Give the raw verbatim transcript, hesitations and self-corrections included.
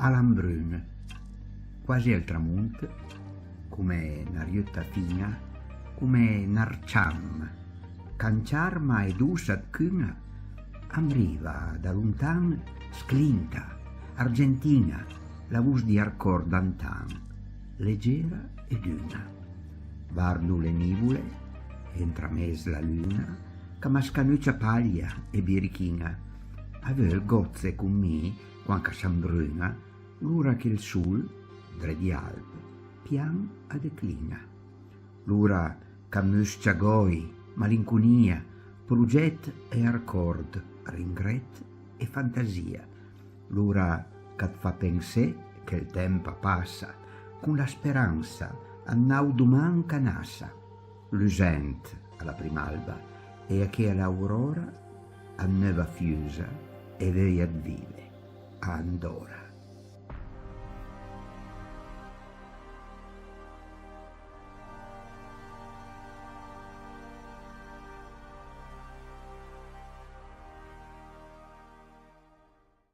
A l'ambrun, quasi al tramont, come na riëtta fin-a, come n'arciam, ch'a 'n ciarma e dossa 'd cun-a, am riva da lontan sclinta, argentin-a, la vos di Arcòrd d'antan, legera e dun-a. Vardo le nìvole, e 'ntrames la lun-a, ch'a ma scanucia paglia e birichin-a, a veul gòsse con mi quand ch'a s'ambrun-a, l'ora che 'l sol, dré di alp, pian a declin-a. L'ora ch'a mus-cia gòj, malinconia, progèt e arcòrd, ringrèt e fantasìa. L'ora ch'at fa pensé che 'l temp a passa, con la speransa a 'n nàut doman ch'a nassa. Lusent a la prim'alba e a chèla auròra, a neuva fiusa e veuja 'd vive a Andòra.